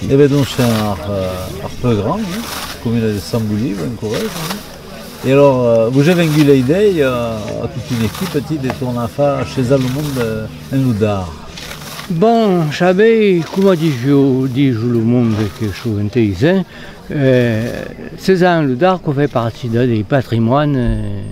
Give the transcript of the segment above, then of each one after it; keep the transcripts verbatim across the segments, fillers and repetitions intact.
E ben, donc, c'est un, euh, un peu grand, hein, commune de Saint-Boulive, en Corrèze, hein. E alors, euh, vos es vengut l'idèia, euh, a tota una equipa, ti, de tornar far chesar lo monde, euh, en lo Dard? Bon, sabètz, coma dison, dison lo monde que son entès, hein, euh, chesar en lo Dard, quò fai partia de, dei patrimònis, euh,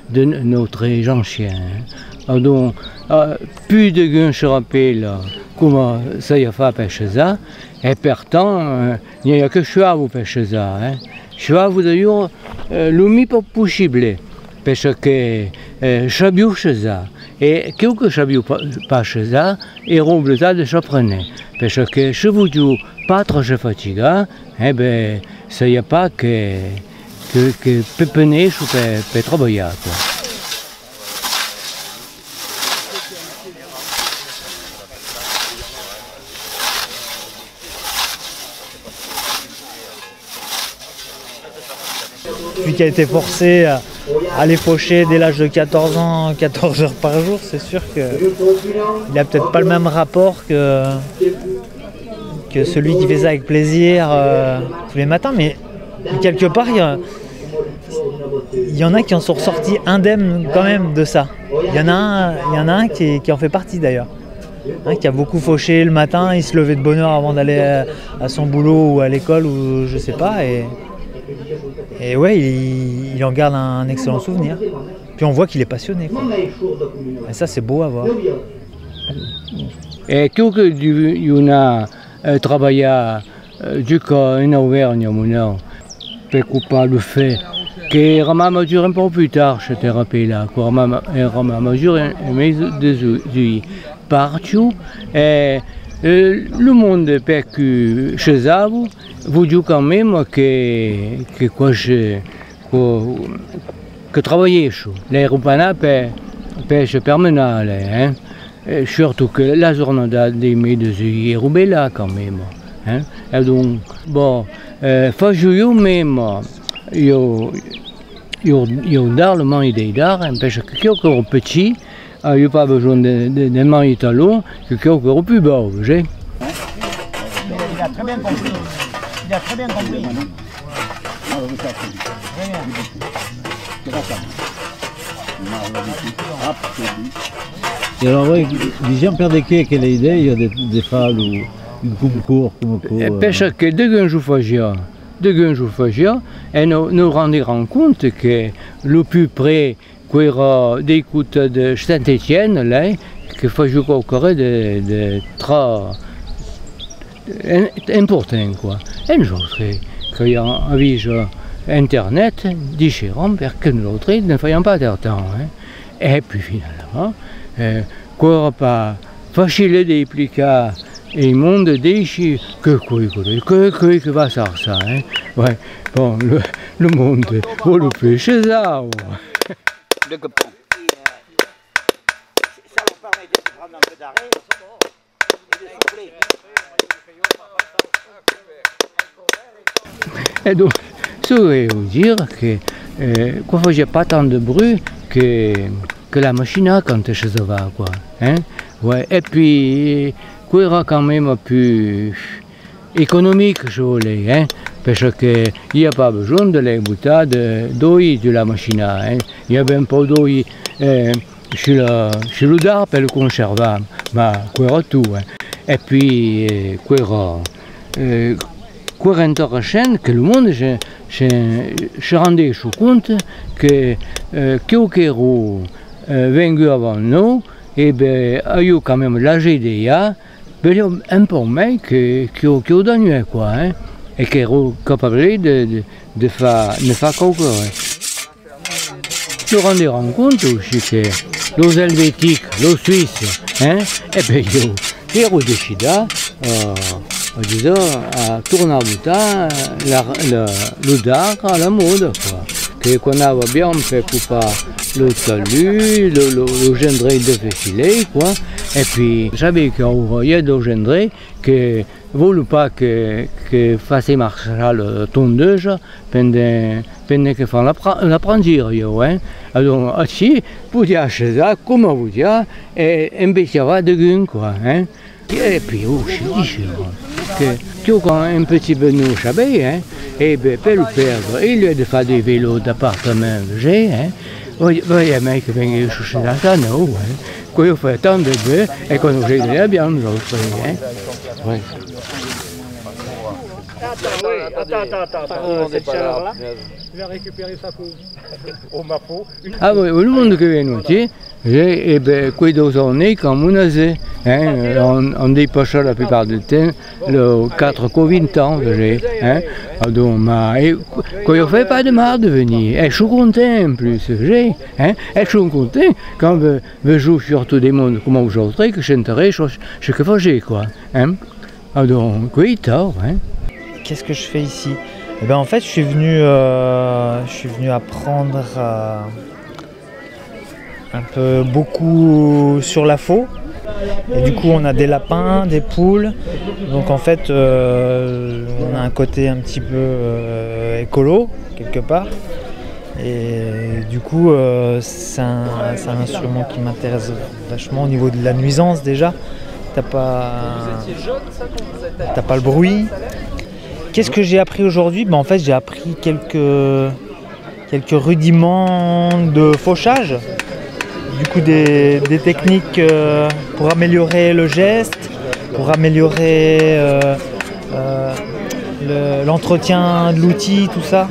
de n-, nòstres ancians, hein. Adonc, euh, pus degun se rapèla coma s'aviá fach per chesar, e pertant, euh, n'i aviá que chuavan per chesar, hein. Chuavan d'alhors, euh, lo mei pauc possible, perque, euh, sabián chesar, e queu que sabiá pa-, pas chesar, èra obligat de s'aprene, perque se voliá pas tròp se fatigar, e ben, s'aviá pas que, que, que pepenar-se per, per trabalhar, quoi. Lui qui a été forcé à aller faucher dès l'âge de quatorze ans, quatorze heures par jour, c'est sûr que il a peut-être pas le même rapport que, que celui qui fait ça avec plaisir, euh, tous les matins, mais, mais quelque part, il y a, il y en a qui en sont ressortis indemnes quand même de ça. Il y en a un, il y en a un qui, qui en fait partie d'ailleurs. Hein, qui a beaucoup fauché le matin, il se levait de bonne heure avant d'aller à, à son boulot ou à l'école ou je sais pas, et, et ouais, il, il en garde un excellent souvenir. Puis on voit qu'il est passionné, quoi. Et ça, c'est beau à voir. E queu que deu, deu anar, eh, trabalhar, eh, jusca en Auvèrnha, mon òme, per copar lo fach que èra mai major un pauc pus tard, se te rapèlas, quò èra mai, èra mai major un, un mes de ju-, juilh. Partiá, e, eh, lo monde, per que chesava, voliá quand même que, que quò se, quò, que trabalhèsse, l'èra pas anat per, per se permenar, hein. E surtot que la jornada dei mes de juilh èra bèla quand même, hein. E donc, bon, eh, fasiá ieu mème, ieu, ieu, ieu Dard, lo manlhas dei Dards, hein, perque queu qu'èra petit, aviá pas besonh de, de, de manlhas talons, que queu qu'èra pus bèu, veses. Il a très bien compris. Il a très bien compris. E alòrs, oui, disiam, per de qué aquela idèia de, de far lo, un concors coma aquò, eh, eh? Perque degun jo fasiá, degun jo fasiá, e nos, nos rendèron compte que lo pus près, quò èra dei costats de Saint-Étienne, là, que fasiá quauqua ren de, de tra-, im-, important, quoi. E nosautres, qu'aviam avís Internet, disiam, perqué nosautres ne fasiam pas autant, hein. E puei, finalament, eh, quò èra pas facile d'explicar au monde d'aicí que quò, que, que, que, que va ser ça, hein. Ouais. Bon, lo, lo monde vòl pas chesar, oh. De que pont. Ça leur permet de prendre un peu d'arrêt et de souffler. E donc, ça veut dire que, eh, quò fasiá pas tant de bruit que, que la machina quand chesava, quoi, hein? Ouais, e puei, quò èra quand même pus economic, se volètz, hein, perque i a pas besonh de lei botar de, d'òli dins la machina, hein. I a ben pauc d'òli, eh, sus la, sus lo Dard per lo conservar, mas quò èra tot, hein. E puei, eh, quò èra, eh, quò èra interessant que lo monde se, se, se rendèsse compte que, eh, queu qu'èra, eh, vengut avant nos, e ben, aviá quand même l'atge de i a, Valiá un pauc mei que, que, que lo Danube, quoi, hein, e qu'èra capable de, de, de far, ne far quauqua, hein. Nos rendèron compte aussi que los Elvetics, los Suisses, hein, e ben, ieu, qu'èra decidat, eh, a dire, a tornar botar la, la, lo Dard a la mòda, quoi. Que quò anava bien per copar lo talus, lo, lo, los endreits de festilet, quoi. E puei, sabètz qu'aura i a daus endreits que vòlon pas que, que fase marchar la tondeuse pendent Pendent que fan la pra-, la prangira, ieu, eh? Adonc, ací, podiá achesar coma voliá e empestiavar degun, quoi, eh? E puèi, oh, se disiá que quicòm un petit peu nos chabèi, eh? E ben, per lo perdre, au lieu de far de vèlo d'apartament, vegèi, eh? Valiá mai que venguèsse sus la cana, oh, eh? Quò fa tant de ben, e quand nos ai de la vianda, eh? Ouais. Attends, oui, attends, attends, attends, attends. Euh, cette chaleur-là, je vais récupérer ça pour vous. Ah oui, lo monde que vien aquí, e ben, quei daus an, quand on a, hein, on, on dépasse la plupart du temps, lo quatre, vint ans, vegèi, hein. Adonc, ma, e, quò fa pas de mal de venir, e son content en plus, vegèi, hein, e son content quand ve-, vejan surtot de monde coma vosautres que s'interèssan a çò que fasètz, quoi, hein. Adonc, quò es tau, hein. Qu'est-ce que je fais ici ? Eh ben, en fait, je suis venu, euh, je suis venu apprendre, euh, un peu beaucoup sur la faux. Et du coup, on a des lapins, des poules. Donc, en fait, euh, on a un côté un petit peu, euh, écolo, quelque part. Et du coup, euh, c'est un, c'est un instrument qui m'intéresse vachement au niveau de la nuisance déjà. T'as pas, t'as pas le bruit. Qu'est-ce que j'ai appris aujourd'hui ? Ben, en fait, j'ai appris quelques, quelques rudiments de fauchage. Du coup, des, des techniques, euh, pour améliorer le geste, pour améliorer, euh, euh, le, l'entretien de l'outil, tout ça.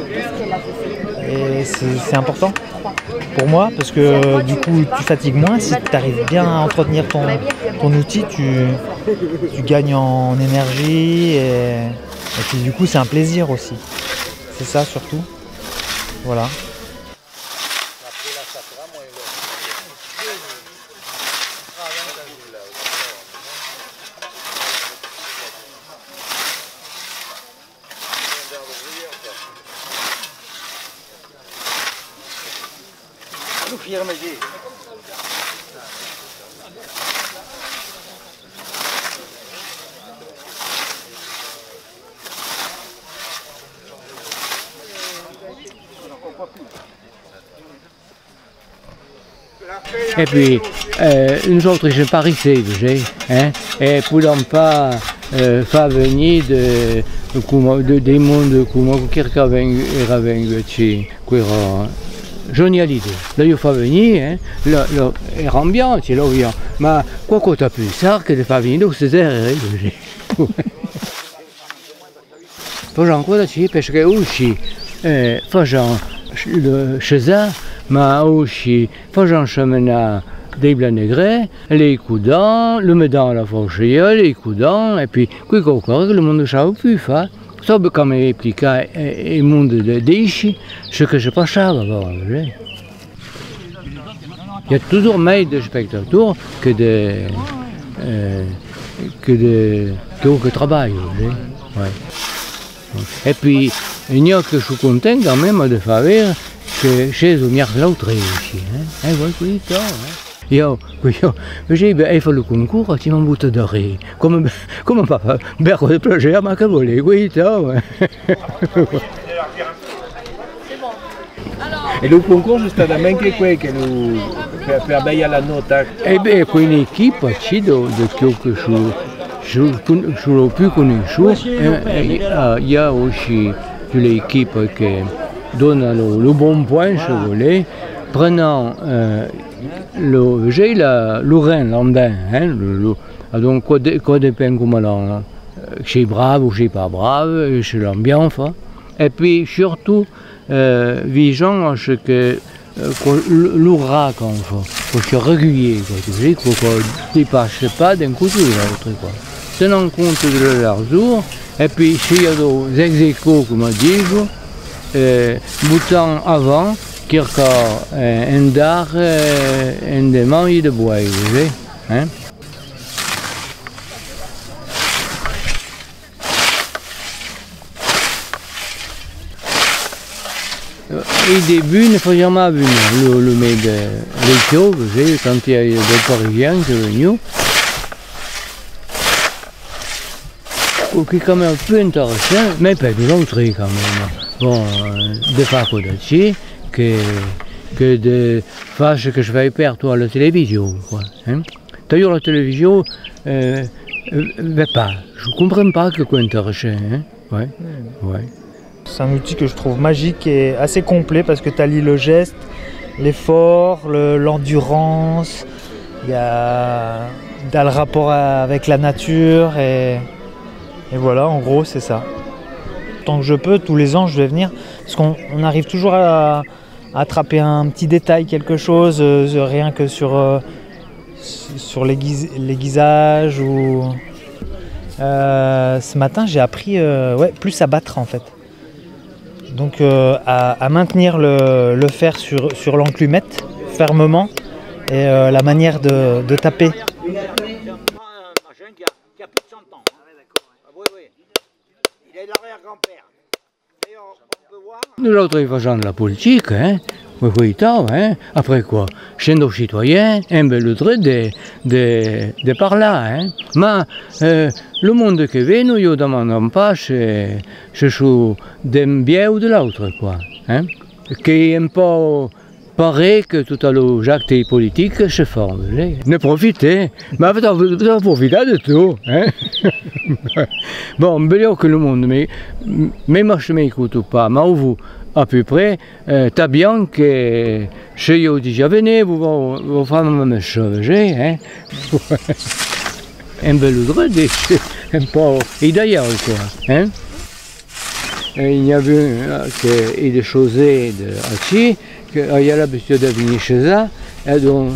Et c'est, c'est important pour moi parce que, euh, du coup, tu fatigues moins. Si tu arrives bien à entretenir ton, ton outil, tu, tu gagnes en énergie et, et puis du coup, c'est un plaisir aussi. C'est ça surtout. Voilà. E puèi, eh, nosautres sèm pas riches, eh, hein? E podèm pas, eh, far venir de, coma, de, de monde coma qualqu'un qu'èra vengut, èra vengut aquí, qu'èra Johnny Hallyday. L'aiá fach venir, eh? Lo, lo, èra bien, si l'aviá, ma quò còsta pus char que de far venir daus César, eh? Fasián aquò aquí, perque aussi, eh, fasián lo César, ma aussi fasián semenar dei blat negre, lei codam, lo metan a la faucheria, lei codam, e puèi quei quauqua que lo monde sap pus far. Sap quand même explicar, eh, au monde de, d'aicí, çò que se passava abans, eh. I a totjorn mai d'espectators que de, eh, que de, que, que trabalhan, eh. Ouais. E puèi, n'i a que son contents quand même de far veire que s'es au mièlhs l'autre aussi, eh. Eh, ouais, oui, tant, eh. Ieu, ieu, vegèi, ben, ai fach lo concors, aquí m'an botat darrièr. Coma, coma pas perdre de plaser, ma que volètz, oui, tant, eh. E lo concors, justament, qu'es qué, que lo, per, per aver la nòta? E ben, quò es una equipa, aquí, de, de quilques que son, son, son los pus coneissuts, eh, e, ah, i a aussi l'equipa que dona lo, lo bon point, se volètz, prenon, eh, lo, vegèi la, lo ren, l'andam, eh, lo, lo, adonc, quò de, quò depend coma l'an, eh, s'es brave o s'es pas brave, e se l'an bien fach. E puèi, surtot, eh, vejan a çò que, eh, quò, lo, lo rat, enfin, quò siá regulièr, quò, tu sais, quò, quò depasse pas d'un costat a l'autre, quò. Tenent compte de la largeur, e puèi se i a daus ex aequo, coma dison, eh, botan avant quilque, eh, un darre, eh, un de mangi de bois, tu sais, hein? Au debut ne fasiá mai venir lo, lo mes de, de junh, quand i a daus Parisians que venián. Quò qu'es quand même pus interessant, mai per nosautres quand même. Bon, euh, de far aquò d'ací, que, que de far ce que se fai pertot a la television, quoi, hein. D'ailleurs, la television, euh, euh, ben pas, je comprends pas que compte, hein. Ouais, ouais. C'est un outil que je trouve magique et assez complet parce que t'allies le geste, l'effort, le, l'endurance, il y a, t'as le rapport à, avec la nature et, et voilà, en gros, c'est ça. Tant que je peux, tous les ans, je vais venir parce qu'on, on arrive toujours à, attraper un petit détail, quelque chose, euh, rien que sur, euh, sur l'aiguis-, l'aiguisage ou, euh, ce matin, j'ai appris, euh, ouais, plus à battre en fait. Donc, euh, à, à maintenir le, le fer sur, sur l'enclume fermement et, euh, la manière de, de taper. Il a plus de cent ans, hein. Ah oui, oui. Il est de l'arrière-grand-père. Nosautres i fasèm la politica, hein? Coitau, hein? Après quoi? Sèm daus citoyens, avèm lo dret de, de, de parlar, hein? Mas, euh, lo monde que ven, ieu demande pas se, se son d'un biais o de l'autre, quoi, hein? Qu'es un pauc pareil que totes los actes politics se fan, eh? Ne profite, mas vau, vau profitar de tot, hein? Bon, benlèu que lo monde me, me, me, m'escota pas, mas o vau à peu près, euh, tant bien que se ieu disi: «Venètz, vos, vau, vau far ma messa», hein? Avèm lo dret de, un pauc, e d'ailleurs, quoi, hein? E i a un, eh, que es de Chausée, de, aquí, que aviá l'abituda de venir chasar, e donc,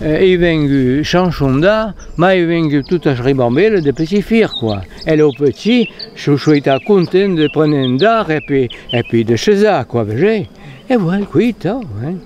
eh, es vengut sens sondar, mas es vengut tota sa ribambèla de petits fils, quoi. E los petits son, son estats contents de prene un dard e puèi, e puèi de chasar, quoi, veses? E ouais, coitau, hein.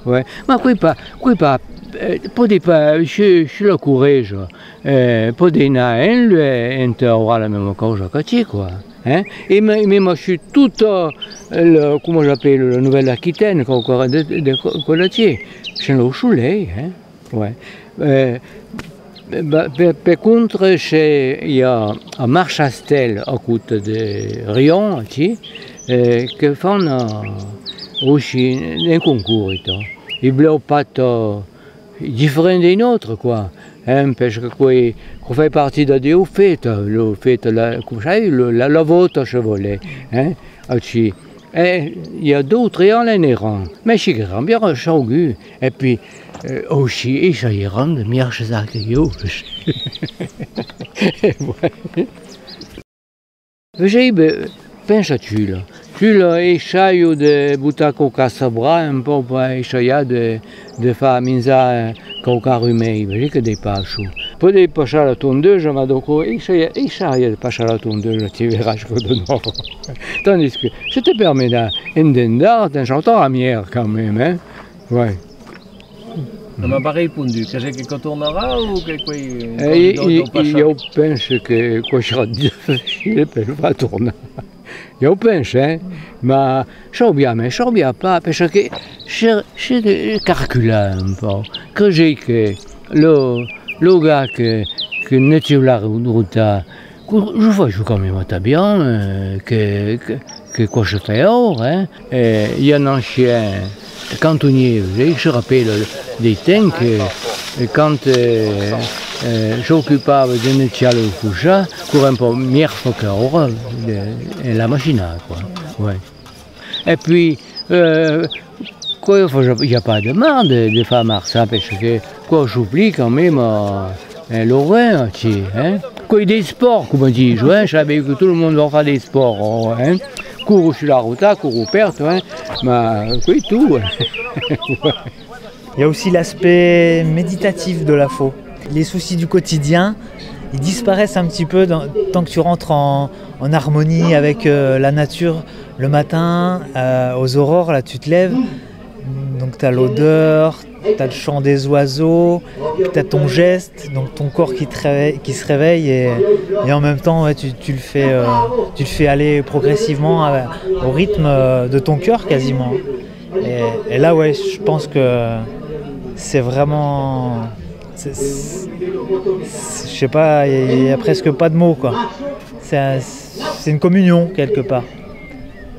Ouais. Mas coitau, coitau, eh, pòde pas, sus, sus la corrèja, eh, pòde anar enlà, eh, entaurar la mèma causa qu'aquí, quoi. Hein? E me-, mèma sus tota la, coma s'apèla, la Nouvelle-Aquitaine, quauqua de, de, de, quò-, quò-, aquí, sèm lo solelh, hein? Ouais. Eh, ba, per, per contra, se i a a Marchastèl, a costat de Rion, aquí, eh, que fan, eh, aussi un concors, e tot. Es benlèu pas, eh, diferent de nòstre, quoi. Hein, parce que quò, quò fai partida de, au fait, lo fait, la, coma sai, lo, la, la vòta, se vòle, hein, aquí. E i a dos o tres ans l'an èran, mas siguèron bien reçauguts. E puèi, eh, aussi, essaièron de mièlhs que ieu. E ouais. Veses, ben, pensa, tu la. Tu la, essaia de botar quauqua sabra, un pauc per essaiar de, de far minjar, eh, quauqua remei, veses que de passa. Pòde passar la tondeusa, mas donc, essaia, essaia de passar la tondeusa, tu veràs quò de nòva. Tandis que, se te permet d'anar en dendar, te'n sautarà mièlhs quand même, hein? Ouais. Amb aparelh pondut, que se que, que tornarà o que quò, eh, quò, i, i, deu passar? Ieu pense que quò serà dificile per far tornar. Ieu pense, eh? Mas saubiá, mas saubiá pas, parce que se, se de calcular un pauc, crese que lo, lo gars que, que netja la rota, que, je fais quand même très bien, euh, que, que, que quò se fai aura, hein. Eh, i a un ancien cantonier, eh, se rapèla dei temps que, eh, quand, eh, eh, s'ocupava de netjar lo fossar, quò èra un pauc mièlhs fach qu'aura, de, en la machina, quoi. Ouais. E puèi, eh, quò, i a pas de mal de, de far marchar, parce que quò s'ompli quand même, eh, lo ren, aquí, hein. Quò es de spòrt, coma dison, hein, sabe que tot lo monde vòu far de spòrt, oh, hein. Córrer sus la rota, córrer pèrd, hein, mas quò es tot, hein. Il y a aussi l'aspect méditatif de la faux. Les soucis du quotidien, ils disparaissent un petit peu dans, tant que tu rentres en, en harmonie avec, euh, la nature. Le matin, euh, aux aurores, là, tu te lèves, donc t'as l'odeur, t'as le chant des oiseaux, t'as ton geste, donc ton corps qui te réveille, qui se réveille et, et en même temps, ouais, tu, tu le fais, euh, tu le fais aller progressivement à, au rythme, euh, de ton cœur quasiment. Et, et là, ouais, je pense que c'est vraiment, c'est, c'est, je sais pas, il y a, il y a presque pas de mots, quoi. C'est un, c'est une communion, quelque part.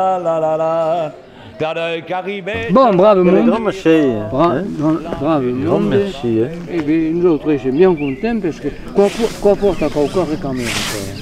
la, la, la, la. Cada caribe. Bon, brave monde. Grand merci, hein. Bra-, grand, brave monde. Grand merci, hein. E ben, nosautres sèm bien contents, perque quò po-, quò pòrta quauquarren quand même, quoi.